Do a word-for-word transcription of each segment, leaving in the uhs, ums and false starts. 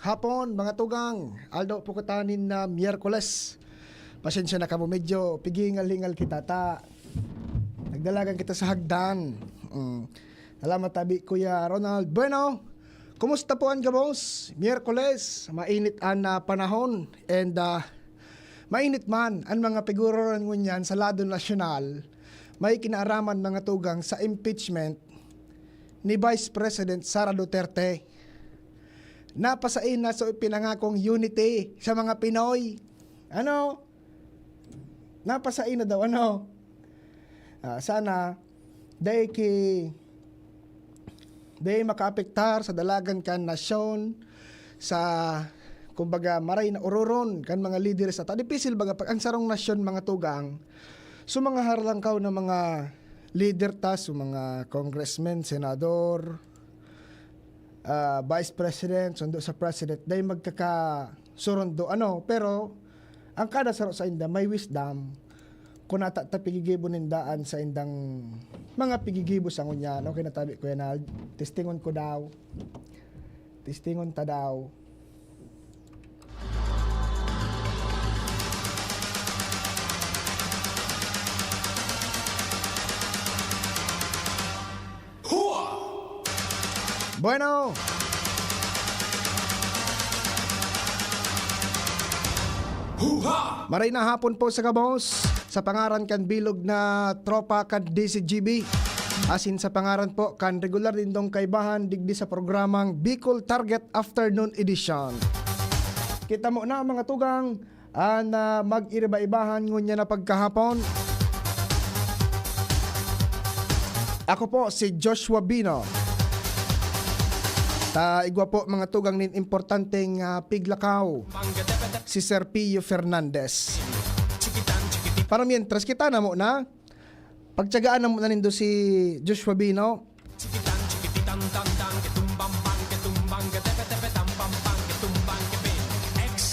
Hapon, mga tugang. Aldaw po kita nin, ah, Miyerkules. Pasensya na kamo, medyo pigingal-hingal kita ta nagdalagan kita sa hagdan. Mm. Salamat tabi, Kuya Ronald. Bueno, kumusta po an gabos? Miyerkules, mainit an, ah, panahon. And, ah, mainit man an mga pigururan ngunyan sa lado nasyonal, may kinaaraman, mga tugang, sa impeachment ni Vice President Sara Duterte. Napasain na so ipinangakong unity sa mga Pinoy. Ano? Napasain na daw, ano? Ah, sana, dai ki-, dai makaapektar sa dalagan kan nasyon, sa, kumbaga, maray na ororon kan mga lideres. At dipisil baga pag ang sarong nasyon, mga tugang, so mga harlangkaw na mga lider ta, so mga congressmen, senador, ah, vice president, sundo sa president, dai magkakasurundo, ano, pero ang kada saro sa inda may wisdom, kung nata ta pigigibo ninda an sa indang mga pigigibo sa ngunyan. Okay na tabi, Kuya Nald? Testingon ko daw. Testingon ta daw. Bueno. Maray na hapon po sa gabos. Sa pangaran kan bilog na tropa kan D C G B, asin sa pangaran po kan regular nindong kaibahan digdi sa programang Bicol Target Afternoon Edition. Kita mo na, mga tugang, an, ah, mag-iriba-ibahan ngunyan na pagkahapon. Ako po si Joshua Bino. Ta igwa po, mga tugang, nin importanteng, ah, piglakaw, si Sir Pio Fernandez. Para mientras, kita na mo na. Pagtyagaan na mo na nindo si Joshua Bino.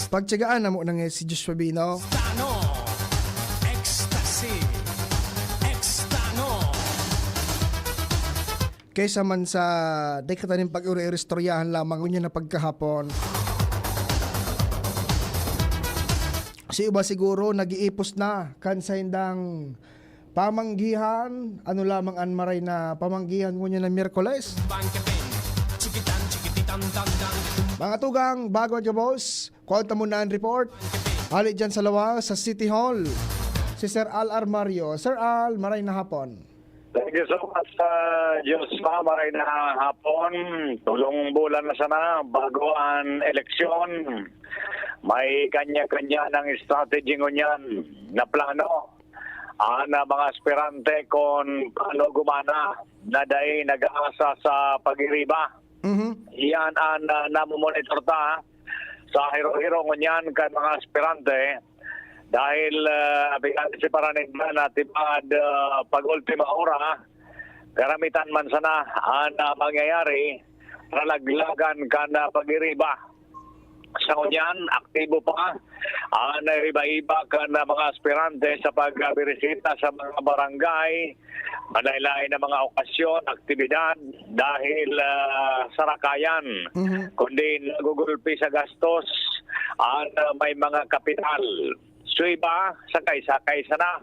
Pagtyagaan na mo na nga si Joshua Bino. Kaysa man sa di kita nin pag-iri-istoryahan lamang ngunyan na pagkahapon. Si iba siguro nag-iipos na kan saindang pamanggihan. Ano lamang an maray na pamanggihan ngunyan na Miyerkules? Mga tugang, bago ang gabos, kuwanta muna ang report. Hali dyan sa lawas, sa City Hall, si Sir Al Armario. Sir Al, maray na hapon. Thank you so much, ah, Joshua. Maray na hapon. Tulong bulan na sana bago ang eleksyon. May kanya-kanya ng strategy ngunyan na plano. Ang, ah, mga aspirante kung paano gumana na dai nag-aasa sa pag-iriba. Mhm. Iyan ang, ah, namomonitor ta sa hiro-hiro ngunyan kan mga aspirante dahil, ah, bisan si Paranigma na tibad, ah, pag-ultima ora, karamitan man sana ang, ah, mangyayari, nalaglagan kan, ah, pag-iriba. Sa ngunyan, aktibo pa ang iba-iba kan, ah, mga aspirante sa pagbirisita sa mga barangay, manlaen-laen na mga okasyon, aktibidad dahil, ah, sarakayan, Mhm. kundi nagugulpi sa gastos ang, ah, may mga kapital. So iba, sakay-sakay sana.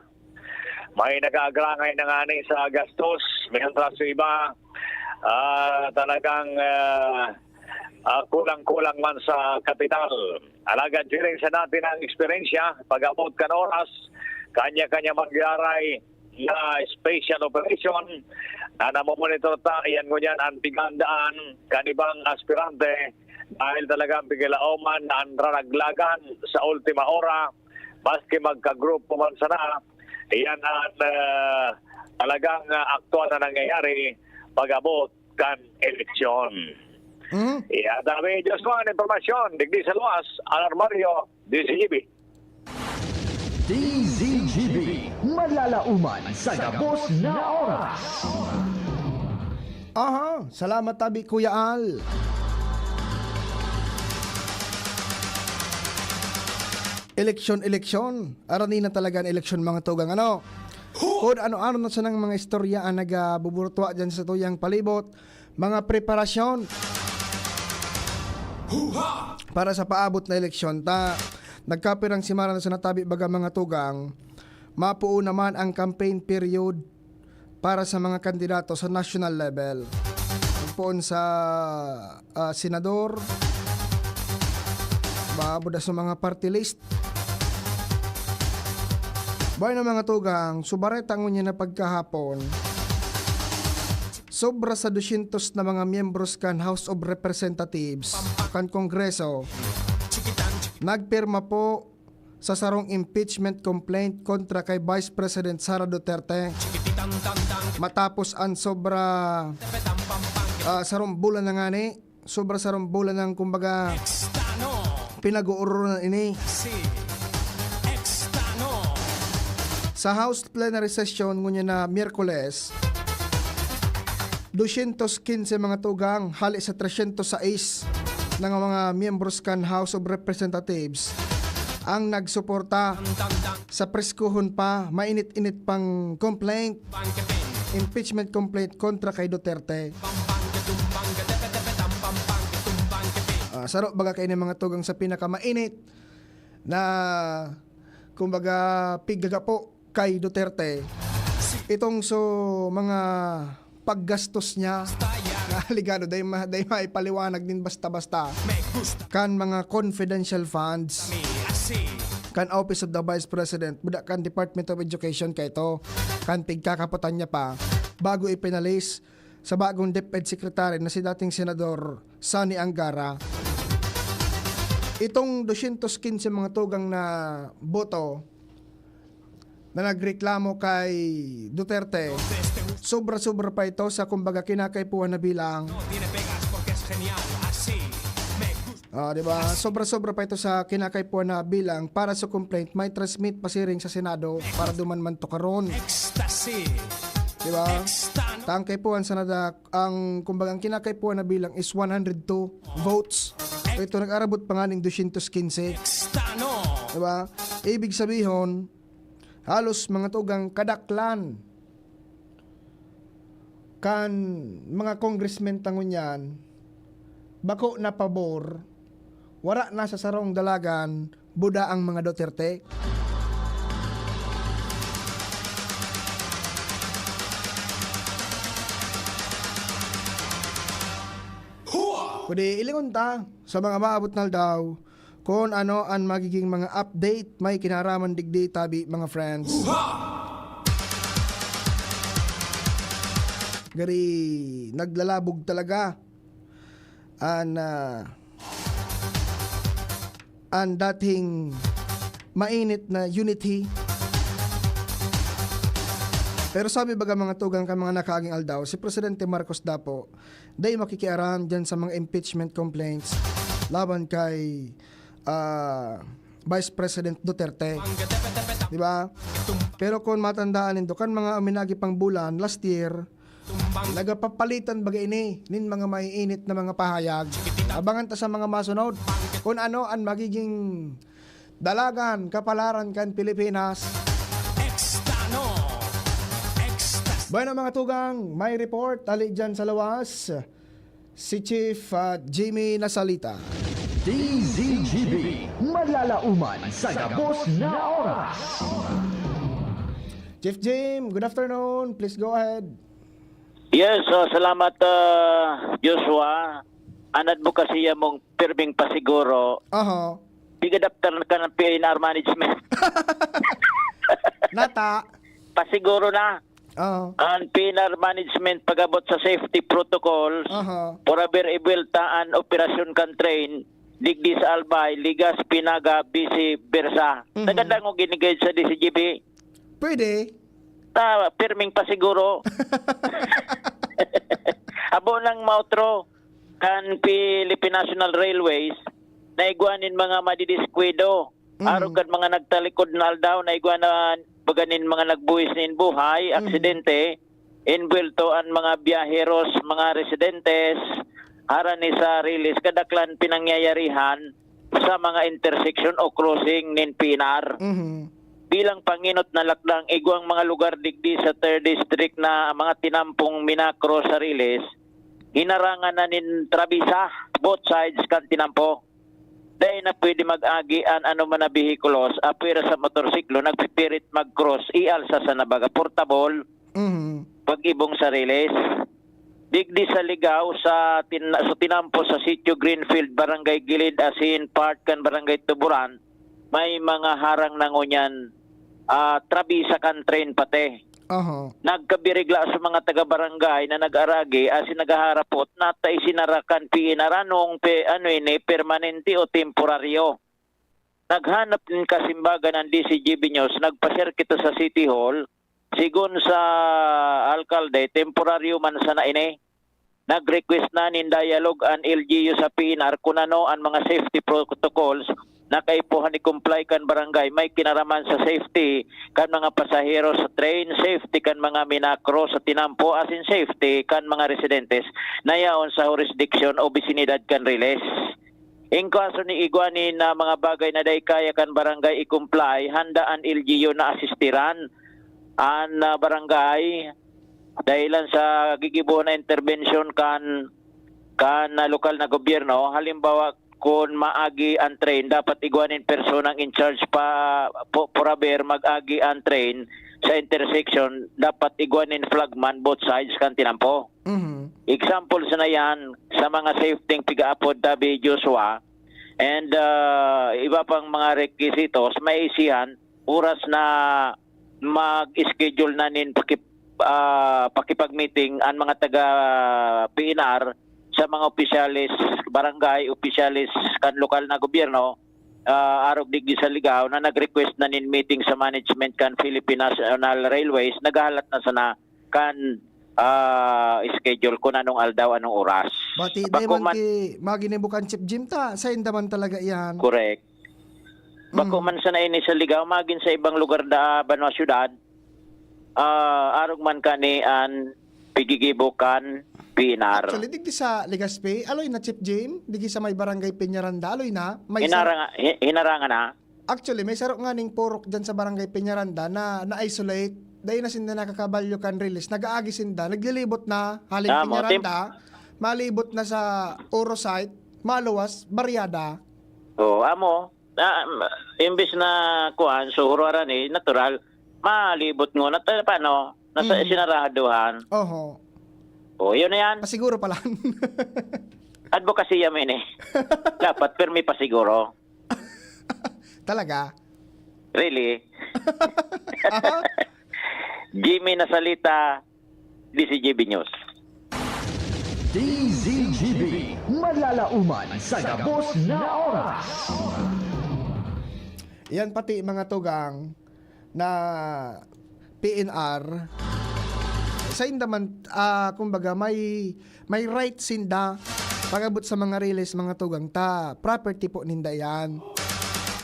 May nag-aagrangay na ngani sa gastos, mientras sa iba, ah, talagang, ah, ah, kulang-kulang man sa kapital. Alagad siring sa dati ng eksperyensya, pag-abot kan oras, kanya-kanya magyaray na special operation na namomonitor ta, iyan ngunyan ang pigandaan kan ibang aspirante dahil talagang pigilaoman na ang ranaglagan sa ultima ora, maski magkagrupo man sana, iyan ang, ah, talagang, ah, aktual na nangyayari pag-abot kan eleksyon. Mhm. Iya, dami, Joshua, ang impormasyon. Digdi sa luwas, Al Armario, D Z G B. D Z G B, malalaoman sa gabos na oras. Aha, salamat tabi, Kuya Al. Eleksyon, eleksyon. Arani na talaga an eleksyon, mga tugang, ano? Kung ano-ano na sanang mga istorya ang nagabuburtwa dyan sa tuyang palibot, mga preparasyon. Huha! para sa paabot na eleksyon. Ta, nagkapirang semana na sa natabi, baga, mga tugang, mapuon naman ang campaign period para sa mga kandidato sa national level. Poon sa, ah, senador, maabot na sa mga party list. Bueno, mga tugang, so bareta ngunyan na pagkahapon, sobra sa dosyentos na mga miyembros kan House of Representatives, kan Kongreso, nagpirma po sa sarong impeachment complaint kontra kay Vice President Sara Duterte. Matapos an sobra, ah, sarong bulan na ngani, sobra sarong bulan nang, kumbaga, pinag-uurungan ini. Sa House plenary session ngunyan na Miyerkules, dosyentos kinse, mga tugang, hali sa tresyentos sais na mga miyembros kan House of Representatives ang nagsuporta sa preskuhon pa, mainit-init pang complaint, impeachment complaint kontra kay Duterte. Ah, saro baga kaini, mga tugang, sa pinakamainit na, kumbaga, piggagapo kay Duterte. Itong so mga paggastos niya na alegado, dai ma-, dai maipaliwanag nin basta-basta kan mga confidential funds kan Office of the Vice President, buda kan Department of Education, kay ito kan pigkakapotan niya pa bago ipinalis sa bagong DepEd Secretary na si dating Senador Sonny Angara. Itong dosyentos kinse, mga tugang, na boto na nagreklamo kay Duterte, sobra-sobra pa ito sa, kumbaga, kinakaipuhan na bilang. Ah, di ba? Sobra-sobra pa ito sa kinakaipuhan na bilang para sa complaint, may transmit pasiring sa Senado para duman man tukaron. Di ba? Tangkaipuhan sana da, ang, kumbaga, ang kinakaipuhan na bilang is one hundred two votes. Ito, nag-arabot pa nga ning dosyentos kinse. Di ba? Ibig sabihon, halos, mga tugang, kadaklan kan mga congressmen ta ngunyan, bako na pabor, wara na sa sarong dalagan, buda ang mga Duterte. Kundi ilingon ta sa mga maabot na aldaw, kun ano an magiging mga update may kinaraman digdi tabi, mga friends. Gari naglalabog talaga an, ah, an dating mainit na unity. Pero sabi baga, mga tugang, kan mga nakaaging aldaw, si Presidente Marcos dapo dai makikiaram diyan sa mga impeachment complaints laban kay, ah, Vice President Duterte. Di ba? Pero kung matandaan nindo, kan mga uminagi pang bulan, last year, nagapapalitan baga ini nin mga maiinit na mga pahayag. Abangan ta sa mga masunod kung ano ang magiging dalagan, kapalaran kan Pilipinas. Bueno, mga tugang, may report ali dyan sa lawas si Chief, ah, Jimmy Nasalita. D Z G B, malalaoman sa gabos na oras. Chief Jim, good afternoon. Please go ahead. Yes, so salamat, ah, Joshua. An adbokasiya mong pirming pasiguro, Aha. Pig-adapter na ka ng P N R management. Nata. Pasiguro na. Oo. Ang P N R management pag-abot sa safety protocols, Aha. Forever ibuelta an operasyon kan train, digdi sa Albay, Legazpi, Naga, vice versa. Mhm. Nagandang og ginigayod sa D Z G B. Pwede. Ta, pirming pasiguro. Abo nang maotro kan Philippine National Railways, naigwa nin mga madidiskwidado. Mm. Arog kan mga nagtalikod na aldaw, naigwa na baga nin mga nagbuhis nin buhay, Mm. aksidente, enbuwelto an mga biyaheros, mga residentes, harani sa riles, kadaklan pinangyayarihan sa mga intersection o crossing nin P N R. Mhm. Bilang pangenot na lakdang, igwang mga lugar digdi sa third District na mga tinampong minakros sa riles, hinarangan na nin trabisa, both sides kan tinampo. na pwede mag-agi an anoman na behikulos, apwera sa motorsiklo, nagpipirit mag-cross, ialsa sana baga portable, Mhm. pag-ibong sa riles. Digdi sa Ligao, sa tin-, sa tinampo sa Sitio Greenfield, Barangay Gilid, asin part kan Barangay Tuburan, may mga harang na ngunyan, ah, trabisa kan train pati. Aha. Nagkabirigla sa mga taga-barangay na nag-aragi asin naghaharapot na ta isinara kan P N R anong pe-, ano ini, permanente o temporaryo. Naghanap nin kasimbagan ang D C G B News, nagpasyar kita sa City Hall. Sigon sa alkalde, temporaryo man sana ini. Nag-request na nin dialogue an L G U sa P N R kun ano an mga safety protocols na kaipuhan i-comply kan barangay may kinaraman sa safety kan mga pasahero sa train, safety kan mga minakro sa tinampo, asin safety kan mga residentes na yaon sa jurisdiction o bisinidad kan riles. Ing kaso ni igwa ni na mga bagay na dai kaya kan barangay i-comply, handa an L G U na asistiran an, ah, barangay dahilan sa gigibohon na interbensyon kan, kan, ah, lokal na gobyerno. Halimbawa, kun maagi an train, dapat igwa nin personang in charge pa, po, por haber, mag-agi an train sa intersection, dapat igwa nin flagman both sides kan tinampo. Mhm. Example sana yan sa mga safety pigaapod tabi Joshua and, ah, iba pang mga requisitos, may isihan oras na mag-schedule na nin pakip-, ah, pakipag-meeting an mga taga P N R sa mga opisyales, barangay opisyales kan lokal na gobyerno, ah, arog digdi sa Ligao na nag-request na nin meeting sa management kan Philippine National Railways, naghahalat na sana kan, ah, schedule kun anong aldaw, anong oras. Bati, Bako dai man man ki maginibo kan Chief Jim ta, sainda man talaga iyan. Correct. Bako Mm. man sana ini sa Ligao, magin sa ibang lugar da, banwa syudad, ah, arog man kani an pigigibo kan P N R. Actually, digdi sa Legazpi, aloy na, Chief Jim, digdi sa may barangay Peñaranda, aloy na, may sa Hinaranga-, hi-, hinarangan na? Actually, may saro nganing purok diyan sa Barangay Peñaranda na na-isolate. Dai na sinda nakakabalyo kan riles. Nag-aagi sinda, naglilibot na, halin Tama, Peñaranda, malibot na sa Oro site, maluwas, Barriada. Oo, amo. Na, imbis na, kuwan, suhuraran eh, natural. Malibot ngona, ta-, paano? Nasa Mhm. isinarahaduhan. Oho. O, yun na yan. Pasiguro pala. Advokasya mo yun eh. Dapat, pirmi pasiguro. Talaga? Really? Jimmy Nasalita, D C G B News. D Z G B, malalauman sa gabos na oras. Yan pati mga tugang na P N R, sainda man, ah, kumbaga, may, may right sinda pag-abot sa mga riles, mga tugang ta, property po ninda yan.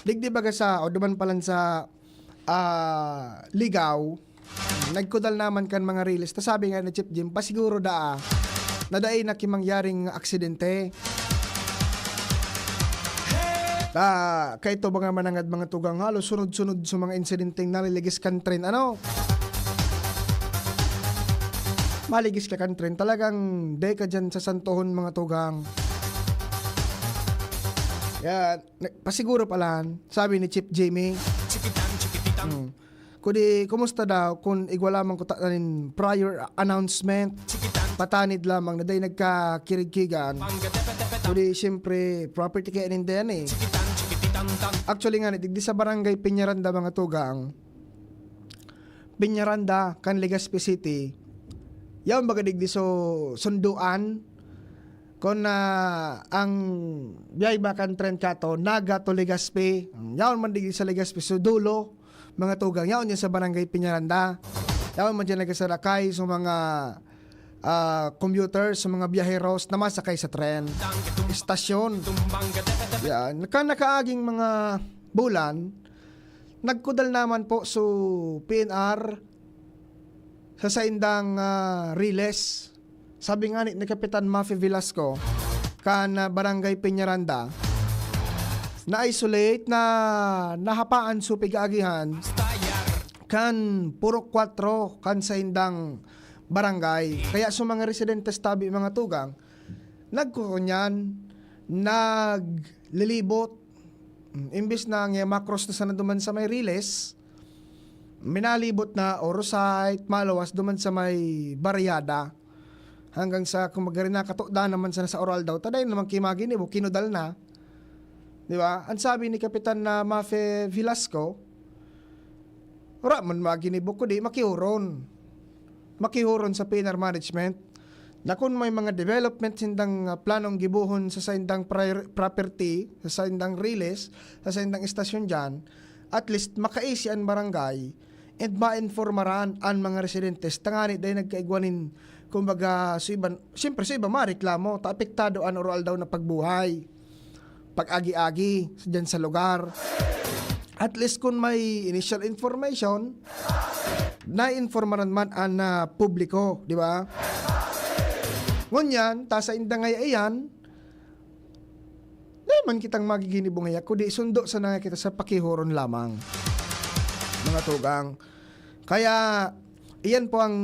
Digdi baga sa, o duman palan sa, ah, Ligao, nagkudal naman kan mga riles. Ta sabi nga ni Chief Jim, pasiguro daa na dai na kimangyaring aksidente. Ta, kaito mga manangad, mga tugang, halos sunod-sunod sa mga insidenteng naliligis kan tren, ano? Maligis ka kan tren, talagang dai ka dyan sasantohon, mga tugang. Yan, na-, pasiguro palan, sabi ni Chief Jimmy. Hmm. Kudi, kumusta daw kun igwa lamang kuta na nin prior announcement? Patanid lamang na dai nagkakirigkigan. Kudi, siyempre, property kaya ninda yan eh. Actually nga, digdi sa barangay Peñaranda, mga tugang, Peñaranda, kan Legazpi City, yaon baga digdi so sunduan, kun, ah, ang biyahe ba kan tren kato, Naga to Legazpi, yaon man digdi sa Legazpi, so dulo, mga tugang, yaon yan sa Barangay Peñaranda. Yaon man dyan nagsasalakay sa mga, ah, commuter, sa mga biyaheros na masakay sa tren. Istasyon. Yan. Naka-, nakaaging mga bulan, nagkudal naman po so P N R sa saindang, ah, riles. Sabi nga ni, ni Kapitan Maffie Velasco, kan, ah, Barangay Peñaranda, na-isolate na nahapaan so pig-aagihan kan Purok Kwatro kan saindang barangay. Kaya sa mga residentes tabi, mga tugang, nagkukunyan, naglilibot, Mm, imbis na nga makros na sana duman sa may Riles, minalibot na Orosite, maluwas duman sa may Barriada. Hanggang sa, kung magari na, katodan naman sana sa Oro Aldaw, ta dai naman ki maginibo, kinudal na. Di ba? Ang sabi ni Kapitan na Mafe Velasco, "Wala man maginibo, kundi makihuron. Makihuron sa P N R management na kun may mga development sindang, ah, planong gibohon sa saindang prior-, property, sa saindang Riles, sa saindang estasyon diyan, at least makaisi an barangay and mainformaran an mga residentes tangani dai nagkaigwa nin, kumbaga, sa iban, siyempre, sa iba mareklamo, ta apektado an oro-aldaw na pagbuhay, pag-agi-agi diyan sa lugar." At least kun may initial information, nainformaran man an, ah, publiko, di ba? Ngunyan, ta sa indang ngaya iyan, di man kitang magiginibo ngaya, kundi sundo sana kita sa pakihuron lamang, mga tugang. Kaya, iyan po ang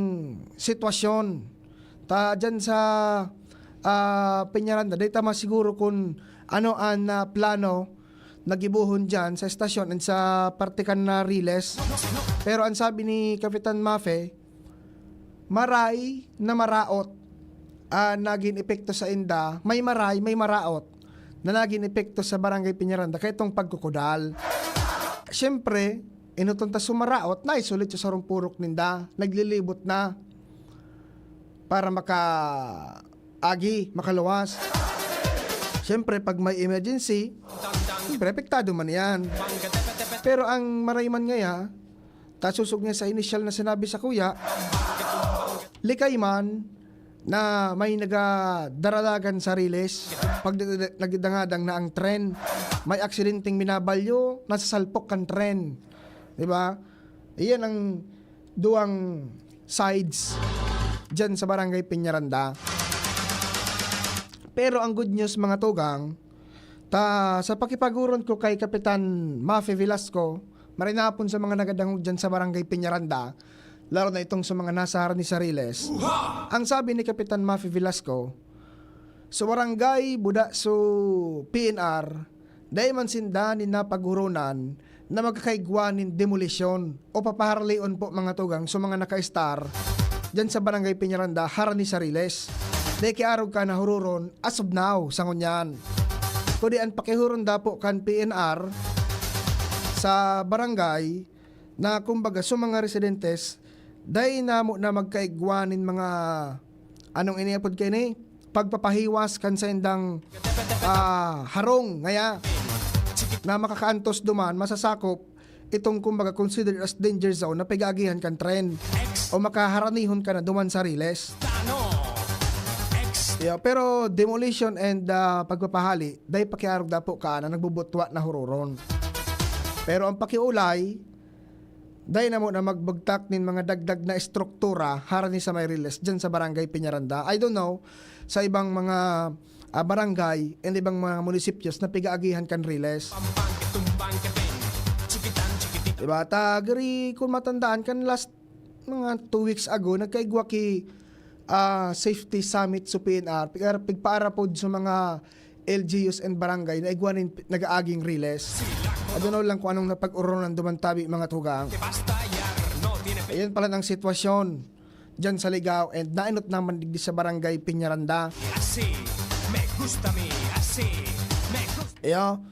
sitwasyon. Ta dyan sa, ah, Peñaranda, dai ta masiguro kun ano an, ah, plano na gibohon dyan sa estasyon and sa parte kan na Riles. Pero ang sabi ni Kapitan Mafe, maray na maraot an nagin epekto sa inda, may maray, may maraot na nagin epekto sa Barangay Peñaranda, kaya itong pagkukudal. Siyempre, enoton ta sumaraot, naisulit sa sarong purok ninda, naglilibot na para makaagi, makaluwas. Siyempre, pag may emergency, siyempre, apektado man yan. Pero ang maray man ngaya, ta sosog nga sa inisyal na sinabi sa kuya, likay man na may nagadaralagan sa Riles, pag nagdangadang na ang tren, may aksidenteng binabalyo, nasasalpok kan tren. Di ba? Iyan ang duwang sides dyan sa Barangay Peñaranda. Pero ang good news, mga tugang, ta sa pakipaghuron ko kay Kapitan Mafe Velasco, maray na hapon sa mga nagadangog dyan sa Barangay Peñaranda, lalo na itong sa mga nasa harani sa Riles. Ang sabi ni Kapitan Mafe Velasco, sa barangay, buda so P N R, dai man sinda nin napaghuronan na magkakaigwa nin demolisyon o papaharalion po, mga tugang, sa mga naka-star dyan sa Barangay Peñaranda, harani sa Riles. Dai ki arog ka nahuroron as of now, sa ngunyan. Kundi an pakihuron dapo kan P N R sa barangay na, kumbaga, sa mga residentes, dai namo na magkaigwa nin mga, anong iniapod kaini? Pagpapahiwas kan saindang, ah, harong ngaya na makakaantos duman, masasakop itong, kumbaga, considered as danger zone na pag-aagihan kan tren o makaharanihon ka na duman sa Riles. Yeah, pero demolition and, ah, pagpapahali, dai pakiarog dapo ka na nagbubutwa na huroron. Pero ang pakiulay, dai namo na magbugtak nin mga dagdag na estruktura harani sa may Riles dyan sa Barangay Peñaranda. I don't know sa ibang mga, ah, barangay and ibang mga munisipyos na pig-aagihan kan Riles. Diba? Ta, gari, kung matandaan kan last mga two weeks ago, nagkaigwa ki, ah, safety summit sa P N R. Pig-, pigpaarapod sa mga L G Us and barangay na igwa nin nag-aaging Riles. Adunaw lang kung anong napag-oronan duman tabi, mga tugang. Ayan pala ang sitwasyon dyan sa Ligao and nainot naman digdi sa Barangay Peñaranda. Así me gusta mi, así me gusta. Iyo.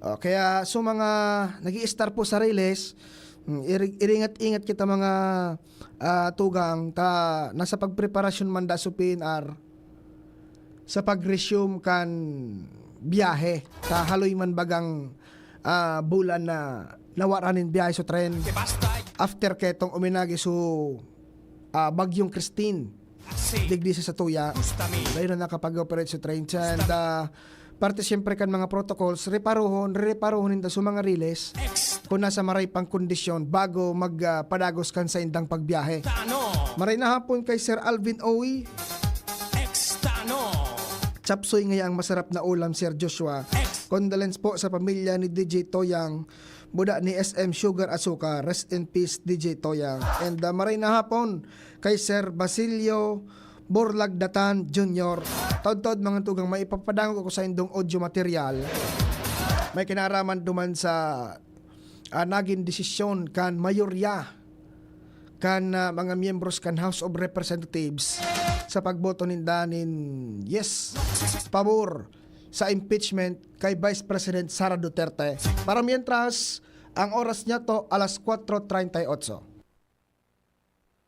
Oh, kaya sa mga nag-i-star po sa Riles, mm, iri-, iringat-ingat kita, mga, ah, tugang, ta nasa pagpreparasyon man da sa P N R sa pag-resume kan biyahe. Ta haloy man bagang, ah, bulan na nawara nin biyahe sa tren. After ketong uminagi sa, ah, Bagyong Christine, digdi sa satuya, dahil na nakapag-operate sa train. And, ah, parte siyempre kan mga protocols, reparohon, reparohon ninda sa mga Riles kung nasa maray pang kondisyon bago mag, ah, padagos kan saindang pagbiyahe. Maray na hapon kay Sir Alvin Oy. Chapsoy ngaya ang masarap na ulam, Sir Joshua. Condolence po sa pamilya ni D J Toyang, buda ni S M Sugar Asuka. Rest in peace, D J Toyang. And, ah, maray na hapon kay Sir Basilio Borlagdatan Junior. Taod-taod, mga tugang, may ipapadangog ako sa indong audio material. May kinaraman duman sa, ah, nagin desisyon kan mayorya kan, ah, mga miyembros kan House of Representatives sa pagboto ninda nin yes, pabor sa impeachment kay Vice President Sara Duterte. Para mientras, ang oras niya to alas kwatro treinta y ocho.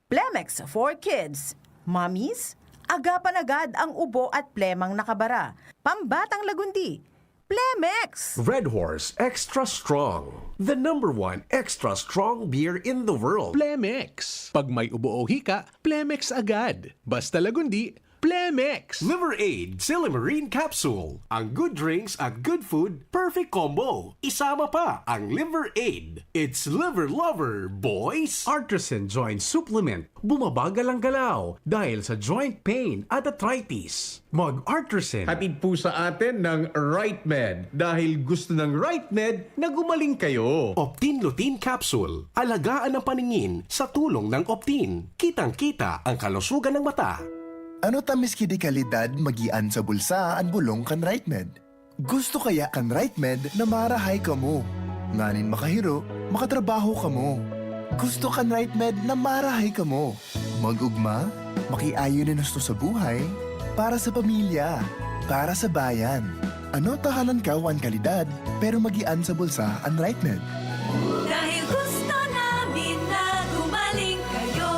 Plemex for Kids. Mommies, agapan agad ang ubo at plemang nakabara. Pambatang lagundi, Plemex! Red Horse Extra Strong. The number one extra strong beer in the world. Plemex. Pag may ubo o hika, Plemex agad. Basta lagundi, Plemex. Liver Aid Silimarin Capsule. Ang good drinks at good food, perfect combo. Isama pa ang Liver Aid. It's Liver Lover, boys! Artisan Joint Supplement. Bumabagal ang galaw dahil sa joint pain at arthritis. Mag-Artisan. Hatid po sa atin ng RightMed dahil gusto ng RightMed na gumaling kayo. Optin Lutein Capsule. Alagaan ang paningin sa tulong ng Optin. Kitang-kita ang kalusugan ng mata. Ano ta miski di kalidad magian sa bulsa an bolong kan RightMed? Gusto kaya kan RightMed na marahay kamo, nganing makahiro, makatrabaho kamo. Gusto kan RightMed na marahay kamo, mag-ugma, makiayon nin husto sa buhay, para sa pamilya, para sa bayan. Ano ta halangkaw an kalidad, pero magian sa bulsa an RightMed? Dahil gusto namin na gumaling kayo.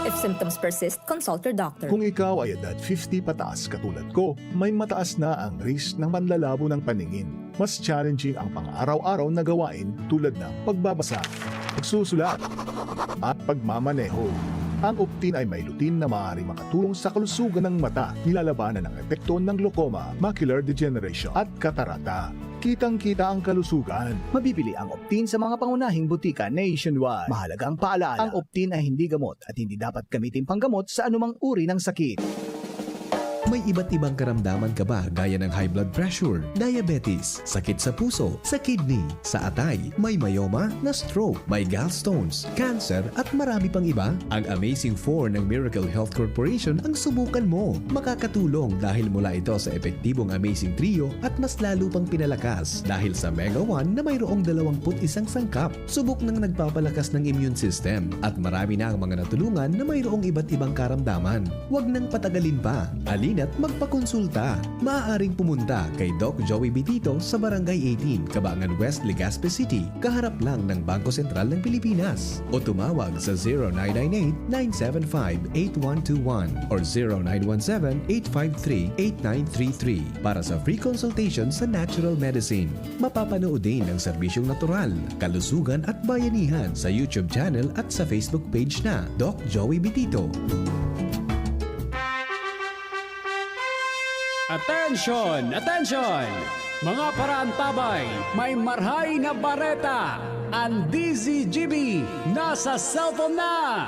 If symptoms persist, consult your doctor. Kung ikaw ay edad fifty pataas katulad ko, may mataas na ang risk ng panlalabo ng paningin. Mas challenging ang pang-araw-araw na gawain tulad ng pagbabasa, pagsusulat, at pagmamaneho. Ang Optin ay may lutein na maaaring makatulong sa kalusugan ng mata, nilalabanan ang epekto ng glaucoma, macular degeneration, at katarata. Kitang-kita ang kalusugan. Mabibili ang Optin sa mga pangunahing butika nationwide. Mahalagang paalaala, ang Optin ay hindi gamot at hindi dapat gamitin panggamot sa anumang uri ng sakit. May iba't ibang karamdaman ka ba, gaya ng high blood pressure, diabetes, sakit sa puso, sa kidney, sa atay, may myoma, na-stroke, may gallstones, cancer, at marami pang iba? Ang Amazing four ng Miracle Health Corporation ang subukan mo. Makakatulong dahil mula ito sa epektibong Amazing Trio at mas lalo pang pinalakas dahil sa Mega one na mayroong dalawang put isang sangkap. Subok nang nagpapalakas ng immune system at marami na ang mga natulungan na mayroong iba't ibang karamdaman. Huwag nang patagalin pa. Halina't magpakonsulta. Maaaring pumunta kay Doc Joey Bitito sa Barangay eighteen, Cabangan West, Legazpi City, kaharap lang ng Bangko Sentral ng Pilipinas. O tumawag sa zero nine nine eight, nine seven five, eight one two one or zero nine one seven, eight five three, eight nine three three para sa free consultation sa natural medicine. Mapapanood din ang serbisyong natural, kalusugan at bayanihan sa YouTube channel at sa Facebook page na Doc Joey Bitito. Attention! Attention! Mga paraantabay, may marhay na bareta! Ang D Z G B nasa cellphone na!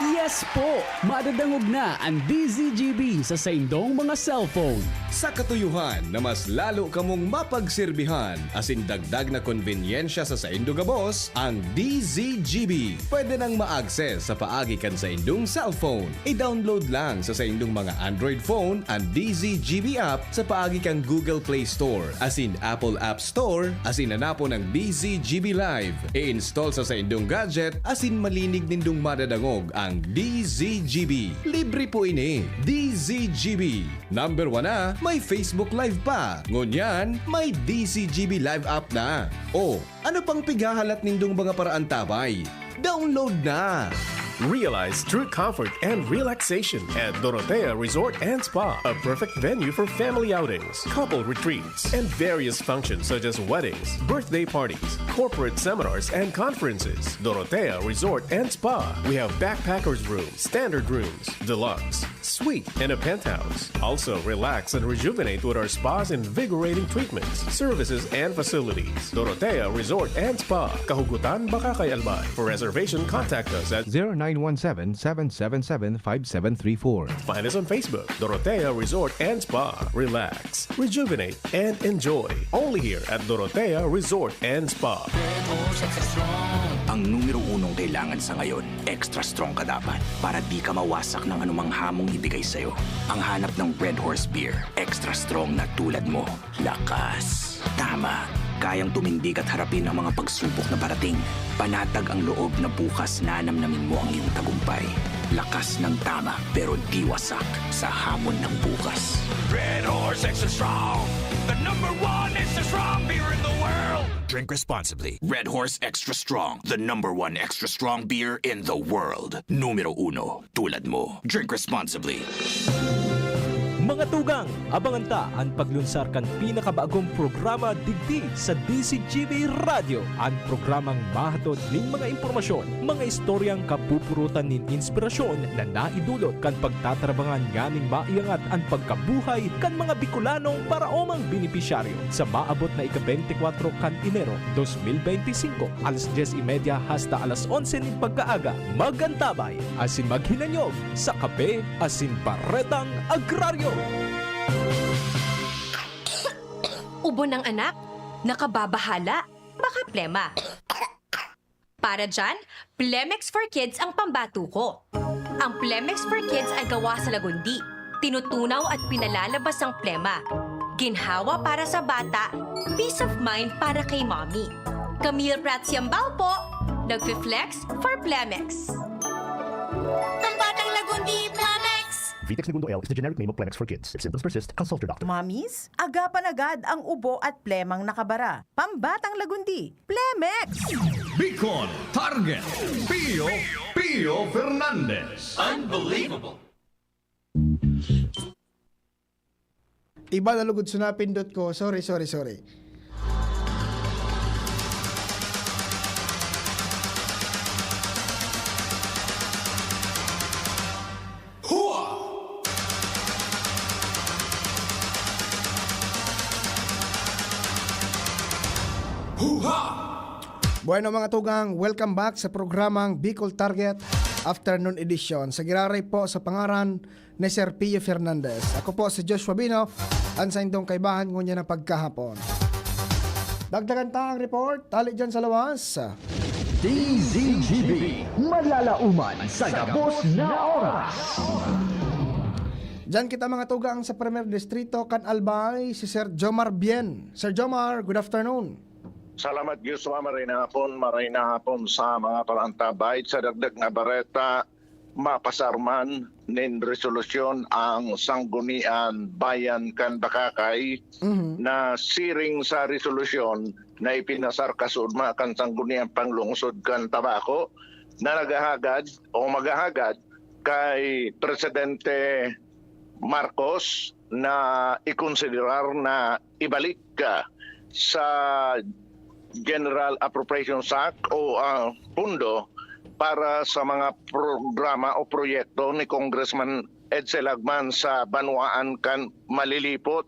Yes po! Madadangog na ang D Z G B sa saindong mga cellphone. Sa katuyuhan na mas lalo kamong mapagsirbihan asin dagdag na konbenyensya sa saindo gabos, ang D Z G B pwede nang ma-access sa paagi kan saindong cellphone. I-download lang sa saindong mga Android phone an D Z G B app sa paagi kan Google Play Store asin Apple App Store asin hanapon ang D Z G B Live. I-install sa saindong gadget asin malinig nindong madadangog ang D Z G B. Libre po ini. D Z G B. Number one na, may Facebook Live pa. Ngunyan, may D Z G B Live app na. O, ano pang pighahalat nindong mga paraantabay? Download na! Realize true comfort and relaxation at Dorotea Resort and Spa, a perfect venue for family outings, couple retreats, and various functions such as weddings, birthday parties, corporate seminars, and conferences. Dorotea Resort and Spa. We have backpackers room, standard rooms, deluxe, suite, and a penthouse. Also, relax and rejuvenate with our spa's invigorating treatments, services, and facilities. Dorotea Resort and Spa, Kahugutan, Bacacay, Albay. For reservation, contact us at zero nine one seven, seven seven seven, five seven three four. Find us on Facebook, Dorotea Resort and Spa. Relax, rejuvenate, and enjoy. Only here at Dorotea Resort and Spa. Ang numero unong kailangan sa ngayon, extra strong ka dapat para di ka mawasak ng anumang hamong ibigay sa'yo. Ang hanap ng Red Horse Beer, extra strong na tulad mo. Lakas! Tama. Kayang tumindig at harapin ang mga pagsubok na parating. Panatag ang loob na bukas nanamnamin mo ang iyong tagumpay. Lakas ng Tama, pero di wasak sa hamon ng bukas. Red Horse Extra Strong, the number one extra strong beer in the world. Drink responsibly. Red Horse Extra Strong, the number one extra strong beer in the world. Numero uno, tulad mo. Drink responsibly. Mga tugang, abangan ta an paglunsar kan pinakabagong programa digdi sa D Z G B Radyo, an programang mahatod nin mga impormasyon, mga istoryang kapupurutan nin inspirasyon na naidulot kan pagtatarabangan nganing maiangat an pagkabuhay kan mga Bicolanong paraomang benepisyaryo. Sa maabot na ika-beintikwatro kan Enero dos mil beintisinko, alas dyes y media hasta alas onse nin pagkaaga, mag-antabay asin maghinanyog sa Kape asin Baretang Agraryo. Ubo ng anak, nakababahala, baka plema. Para dyan, Plemex for Kids ang pambato ko. Ang Plemex for Kids ay gawa sa lagundi. Tinutunaw at pinalalabas ang plema. Ginhawa para sa bata, peace of mind para kay mommy. Camille Prats Yambao po, nagfi-flex for Plemex. Pambatang lagundi, Plemex! Vitex Negundo L is the generic name of Plemex for Kids. If symptoms persist, consult your doctor. Mommies, agapan agad ang ubo at plemang nakabara. Pambatang lagundi, Plemex! Bicol Target, Pio, Pio Fernandez. Unbelievable. Iba na lugod sa napindot ko. Sorry, sorry, sorry. Hua! Huha! Bueno, mga tugang, welcome back sa programang Bicol Target Afternoon Edition. Sa giraray po sa pangaran ni Sir Pio Fernandez. Ako po si Joshua Binoff, an saindong kaibahan ngunyan na pagkahapon. Dagdagan ta ang report, hali dyan sa lawas. D Z G B, malalaoman sa gabos na oras. Diyan kita, mga tugang, sa Primer Distrito kan Albay, si Sir Jomar Bien. Sir Jomar, good afternoon. Salamat, Joshua. Maray na hapon, maray na hapon sa mga parantabay. Sa dagdag na bareta, mapasar man nin resolusyon ang Sanggunian Bayan kan Bacacay Mhm. na siring sa resolusyon na ipinasar kasuodma kan Sanggunian Panglungsod kan Tabaco na naghahagad o maghahagad kay Presidente Marcos na ikonsiderar na ibalik, ah, sa General Appropriations Act o, ah, pundo para sa mga programa o proyekto ni Congressman Edsel Agman sa banwaan kan Malilipot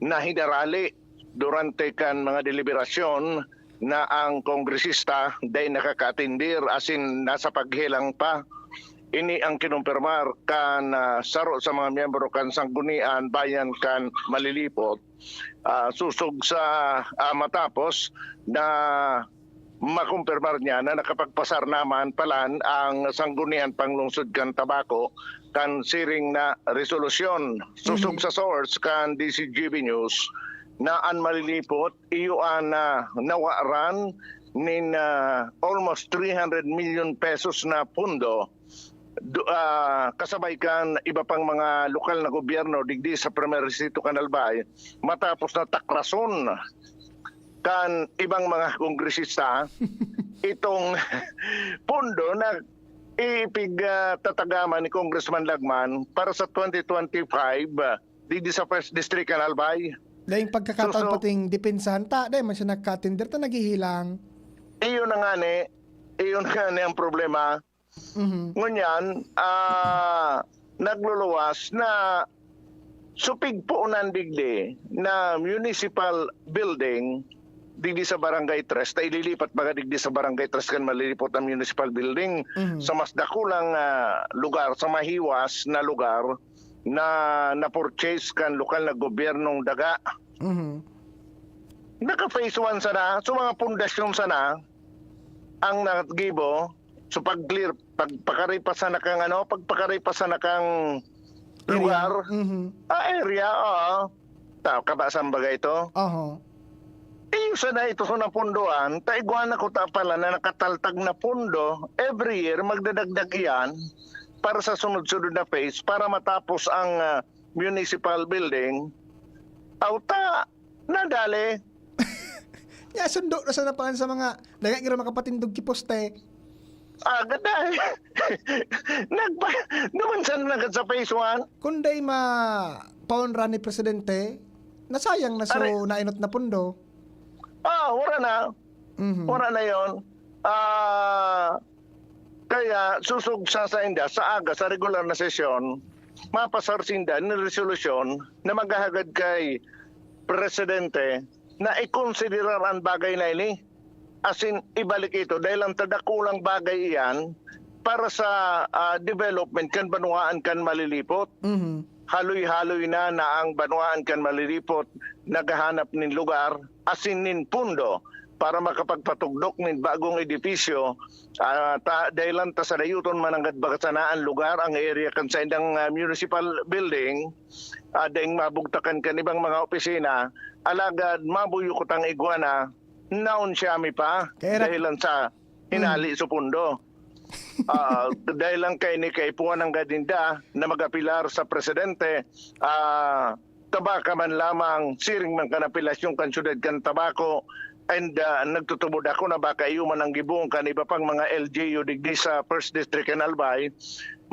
na hinarali durante kan mga deliberasyon na ang kongresista dai nakakaatindir asin nasa paghelang pa. Ini ang kinumpirmar kan, ah, saro sa mga miyembro kan Sanggunian Bayan kan Malilipot, ah, sosog sa, ah, matapos na makumpirmar niya na nakapagpasar naman palan ang Sanggunian Panglungsod kan Tabaco kan siring na resolusyon. Sosog Mhm. sa source kan D Z G B News na an Malilipot iyo an, ah, nawaran nin, ah, almost three hundred million pesos na pundo, do-, ah, kasabay kan iba pang mga lokal na gobyerno digdi sa Primer Distrito kan Albay, matapos na takrason kan ibang mga kongresista itong pundo na ipig-, ah, tatagaman ni Congressman Lagman para sa twenty twenty-five, ah, digdi sa First District kan Albay. Daing pagkakataon So, so pating depensahan ta, dai man siya nagkatender ta, naghihilang. Iyon na nga ni, iyon nga ni ang problema. Mhm. Ngunyan, ah, nagluluwas na supig puunan digdi na municipal building digdi sa Barangay Tres, ta ililipat baga digdi sa Barangay Tres kan Malilipot ang municipal building Mhm. sa mas dakulang, ah, lugar, sa mahiwas na lugar na na-purchase kan lokal na gobyernong daga. Mhm. Naka phase one sana, so mga pundasyon sana ang naggibo. So pag-clear, pagpakaripas sana kang ano, pagpakaripas sana kang Area. lugar. Mhm. Ah, area, oo. Ta-, kabasan baga ito? Oho. sana ito sa napundoan, ta igwa na kuta pala na nakataltag na pondo, every year magdadagdag iyan para sa sunod-sunod na phase para matapos ang, ah, municipal building. Auta, nadali. Ya, sundo na sana pala sa mga, dagay garo makapatindog ki poste. Ah, ganda. Nagpa, naman sana nagad sa phase one. Kung day ma paunra ni Presidente, nasayang na so Are. Nainot na pondo. Ah, wala na. Mhm. Wala na yon. Ah, kaya susog sa sainda sa aga sa regular na sesyon, mapasar sinda ni resolusyon na maghahagad kay Presidente na ikonsiderar ang bagay na ini. As in, ibalik ito dahil ang tadakulang bagay iyan para sa, ah, development kan banwaan kan Malilipot. Mhm. Haloy-haloy na na ang banwaan kan Malilipot naghahanap nin lugar, asin nin pundo para makapagpatugdok nin bagong edipisyo. Ah, ta, dahil lang ta sa dayuton mananggad baka sana ang lugar, ang area kan saindang, ah, municipal building, ah, daing mabugtakan kan ibang mga opisina, alagad mabuyukot ang igwa na, naon siya mi pa, Kaya ra- dahil lang sa hinali sa pundo. Ah, dahil lang kay ni kaipuhan ang gadinda na mag-apilar sa presidente, ah, Tabaco man lamang, siring man kan apelasyon kan syudad kan Tabaco, and, ah, nagtutubod ako na baka iyo man ang gibohon kan iba pang mga L G U digdi sa First District kan Albay,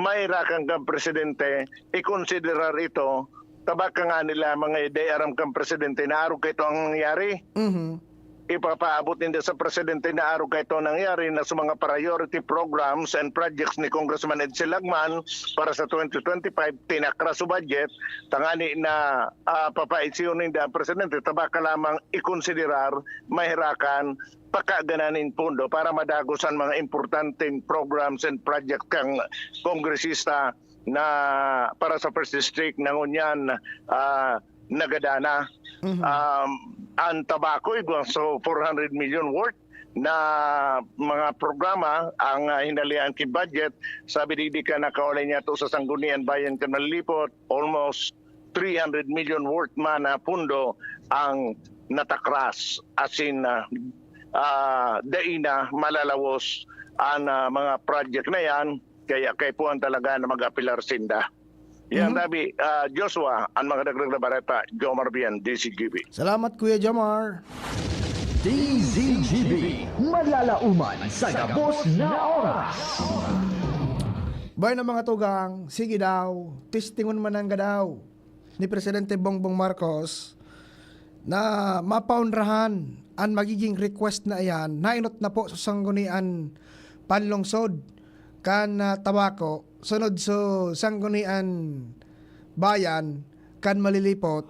may rakan kan presidente, ikonsiderar ito, Tabaco nga nila mga day aram kan presidente na arog kay ito ang nangyari. Mhm. Ipapaabot ninda sa presidente na arog kay ito nangyari na sa mga priority programs and projects ni Congressman Edsel Lagman para sa twenty twenty-five, tinakras sa budget, tangani na, ah, papaisyon ninda ang presidente, Tabaco lamang ikonsiderar, mahirakan, pakaganan nin pondo para madagos ang mga importanteng programs and project kang kongresista na para sa First District na ngunyan, ah, nagadana. Mhm. Um, ang Tabaco, igwa so four hundred million worth na mga programa ang, ah, hinalian ki budget. Sabi digdi ka nakaulay niya to sa Sanggunian Bayan kan Malilipot, almost three hundred million worth man na pundo ang natakras. As in, ah, ah, dai na malalawos ang, ah, mga project na yan. Kaya kaipuhan talaga na mag-apilar sinda. Yan, Mhm. Rabi, ah, Joshua, ang mga dagdag na bareta, Jomar Bian, D Z G B. Salamat, Kuya Jomar. D Z G B, malalauman sa gabos na oras. Bueno, mga tugang, sige daw, testingon man ang gadaw ni Presidente Bongbong Marcos na mapaunrahan ang magiging request na iyan, nainot na po sa Sanggunian Panlungsod kan, ah, Tabaco, sunod sa Sanggunian Bayan kan Malilipot,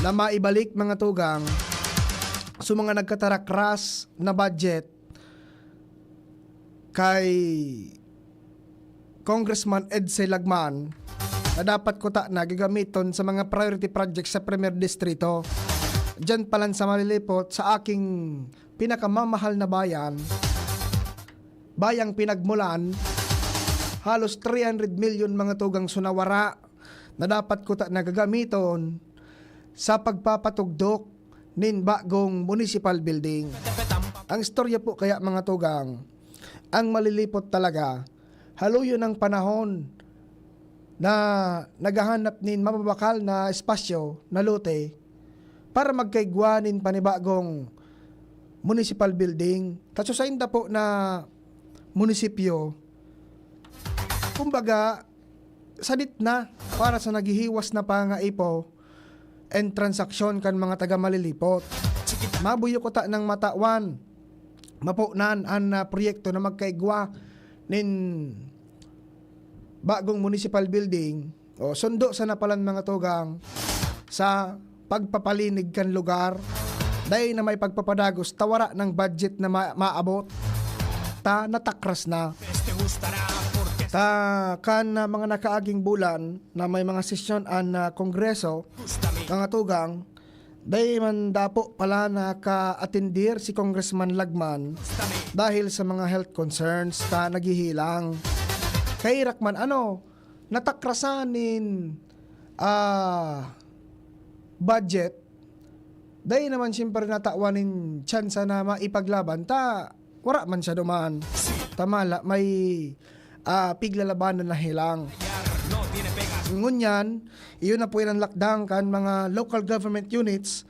na maibalik, mga tugang, sa mga nagkatarakras na budget kay Congressman Edsel Lagman na dapat kuta na gagamiton sa mga priority projects sa Primer Distrito. Diyan pa lang sa Malilipot, sa aking pinakamamahal na bayan, bayang pinagmulan, halos three hundred million, mga tugang, sunawara na dapat kuta na gagamiton sa pagpapatugdok nin bagong municipal building. Ang istorya po kaya, mga tugang, ang Malilipot talaga, haluyon ang panahon na naghahanap nin mababakal na espasyo, na lote, para magkaigwa nin panibagong municipal building. Kaso sainda po na munisipyo, kumbaga, sadit na para sa naghihiwas na pangaipo and transaksyon kan mga taga Malilipot. Mabuyo kuta nang matawan, mapunan an, ah, proyekto na magkaigwa nin bagong municipal building, o sundo sana palan, mga tugang, sa pagpapalinig kan lugar, dai na may pagpapadagos, ta wara nang budget na ma-, maabot, ta natakras na. Ta kan, ah, mga nakaaging bulan na may mga sesyon an, ah, Kongreso, mga tugang, dai man dapo pala naka-atendir si Congressman Lagman dahil sa mga health concerns, ta naghihilang. Kairak man ano, natakrasan nin, ah, budget Dai naman siyempre natawan nin tsansa na maipaglaban ta wara man siya duman. Tamala may, ah, piglalabanan na hilang. Ngunyan, iyo na po yan ang lakdang kan mga local government units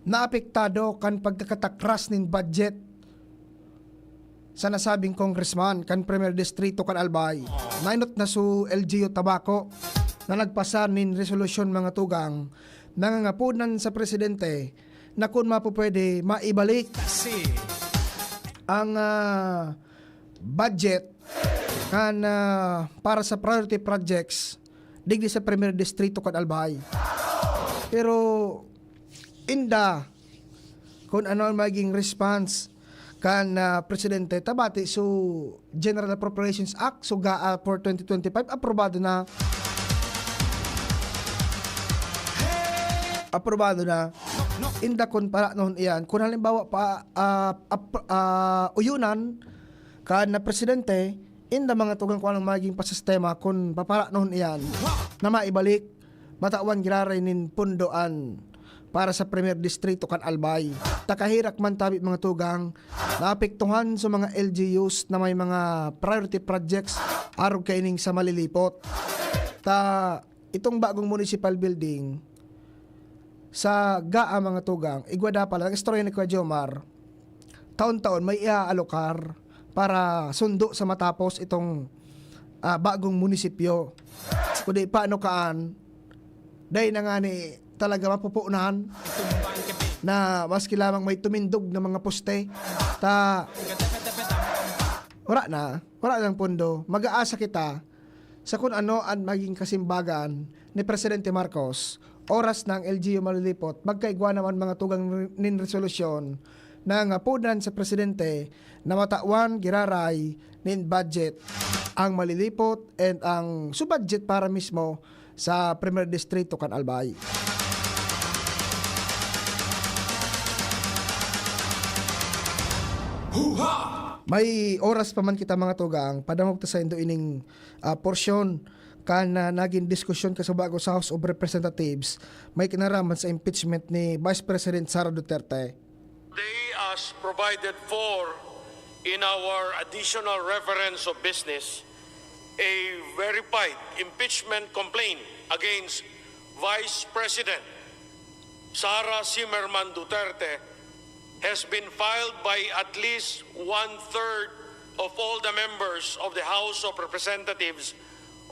na apektado kan pagkakatakras nin budget sa nasabing congressman kan Primer Distrito kan Albay. Nainot na su L G U Tabaco na nagpasa nin resolusyon, mga tugang, nangangaponan sa presidente na kun mapupwede, maibalik ang, ah, budget kan, ah, para sa priority projects digdi sa Primer Distrito kan Albay. Pero inda kun ano ang magiging response kan, ah, presidente, tabati su General Appropriations Act, su GAA for twenty twenty-five, aprobado na. Aprobado na. Inda kun para noon iyan, kun halimbawa pa, ah, ap-, ah, uyunan kan na presidente, inda mga tugang kung anong magiging pasistema kun papara noon iyan na maibalik matawan giraray nin pondo an para sa Primer Distrito kan Albay. Ta kaherak man tabi, mga tugang, naapektuhan sa mga L G Us na may mga priority projects arog kaining sa Malilipot. Ta itong bagong municipal building sa GAA, mga tugang, igwa dapat lang, istorya ni Kuya Jomar, taon-taon may iaalokar para sundo sa matapos itong, ah, bagong munisipyo. Kundi paano kaan, dai na ngani talaga mapupunan na maski lamang may tumindog na mga poste. Ta, wala na, wala nang pondo. Mag-aasa kita sa kun ano an maging kasimbagan ni Presidente Marcos, oras na ang L G U Malilipot, magkaigwa naman mga tugang nin resolusyon na ngapodan sa Presidente na matawan giraray nin budget ang Malilipot and ang su budget para mismo sa Primer Distrito kan Albay. Huha! May oras pa man kita, mga tugang, padangog ta saindo ining, ah, porsyon kan, ah, nagin diskusyon kasubago sa House of Representatives, may kinaraman sa impeachment ni Vice President Sara Duterte. Today, as provided for in our additional reference of business, a verified impeachment complaint against Vice President Sara Zimmerman Duterte has been filed by at least one-third of all the members of the House of Representatives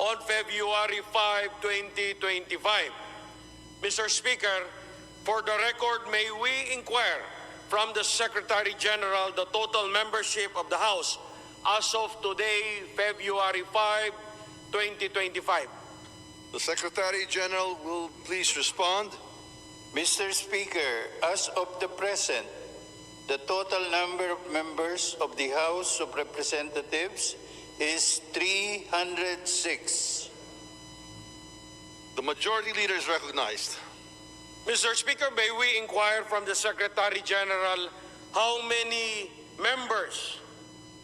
on February five, twenty twenty-five. Mister Speaker, for the record, may we inquire from the Secretary General the total membership of the House as of today, February five, twenty twenty-five? The Secretary General will please respond. Mister Speaker, as of the present, the total number of members of the House of Representatives is three hundred six. The Majority Leader is recognized. Mister Speaker, may we inquire from the Secretary General how many members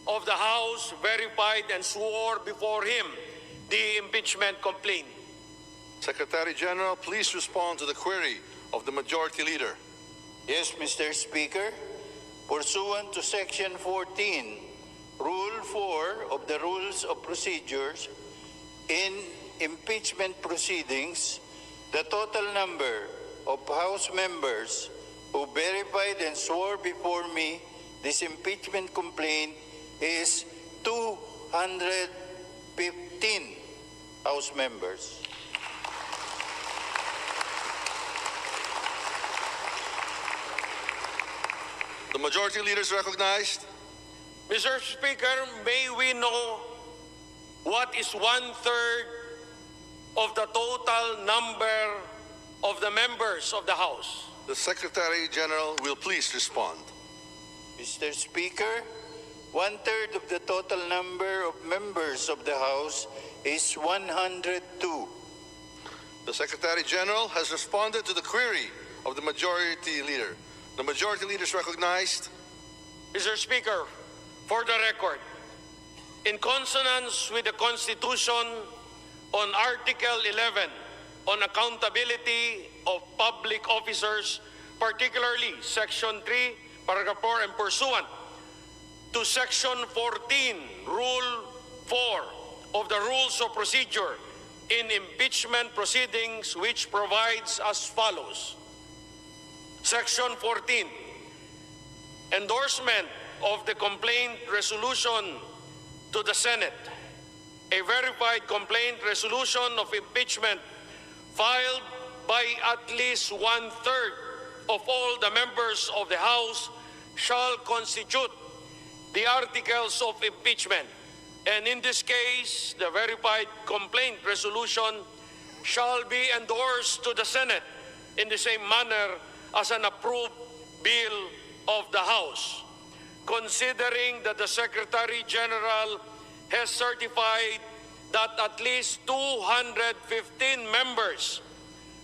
of the House verified and swore before him the impeachment complaint? Secretary General, please respond to the query of the Majority Leader. Yes, Mister Speaker. Pursuant to Section fourteen, Rule four of the Rules of Procedures, in impeachment proceedings, the total number of House members who verified and swore before me this impeachment complaint is two hundred fifteen House members. The Majority Leader is recognized. Mister Speaker, may we know what is one-third of the total number of the members of the House? The Secretary General will please respond. Mister Speaker, one-third of the total number of members of the House is one hundred two. The Secretary General has responded to the query of the Majority Leader. The Majority Leader is recognized. Mister Speaker, for the record, in consonance with the Constitution, on Article eleven on accountability of public officers, particularly Section three, Paragraph four, and pursuant to Section fourteen, Rule four of the Rules of Procedure in Impeachment Proceedings, which provides as follows. Section fourteen, endorsement of the complaint resolution to the Senate. A verified complaint resolution of impeachment filed by at least one-third of all the members of the House shall constitute the articles of impeachment. And in this case, the verified complaint resolution shall be endorsed to the Senate in the same manner as an approved bill of the House. Considering that the Secretary General has certified that at least two hundred fifteen members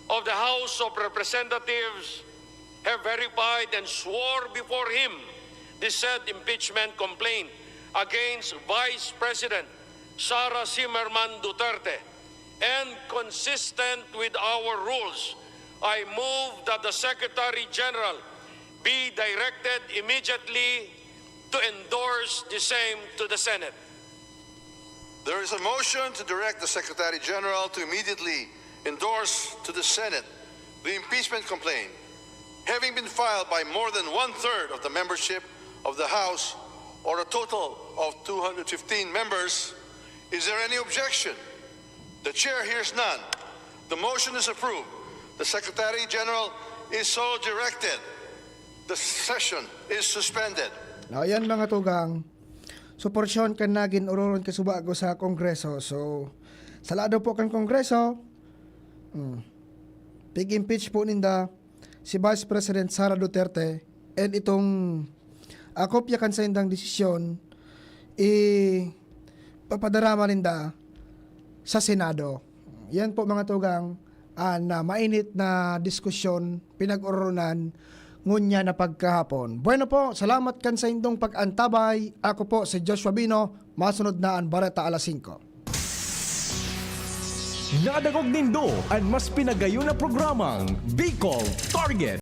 of the House of Representatives have verified and swore before him the said impeachment complaint against Vice President Sara Zimmerman Duterte, and consistent with our rules, I move that the Secretary General be directed immediately to endorse the same to the Senate. There is a motion to direct the Secretary General to immediately endorse to the Senate the impeachment complaint, having been filed by more than one-third of the membership of the House, or a total of two hundred fifteen members. Is there any objection? The chair hears none. The motion is approved. The Secretary General is so directed. The session is suspended. Now, ayan mga tugang, so porsyon kan nagin ururon kasubago sa Kongreso. So, sa lado po kan Kongreso, mm, pig-impeach po ninda si Vice President Sara Duterte and itong ah, kopya kan saindang desisyon, ipapadarama ninda sa Senado. Yan po mga tugang, ah, na mainit na diskusyon, pinag-ororonan, ngunya na pagkahapon. Bueno po, salamat kan saindong pag-antabay. Ako po si Joshua Bino, masunod na an Bareta alas singko. Nadangog nindo an mas pinagayon na programang Bicol Target.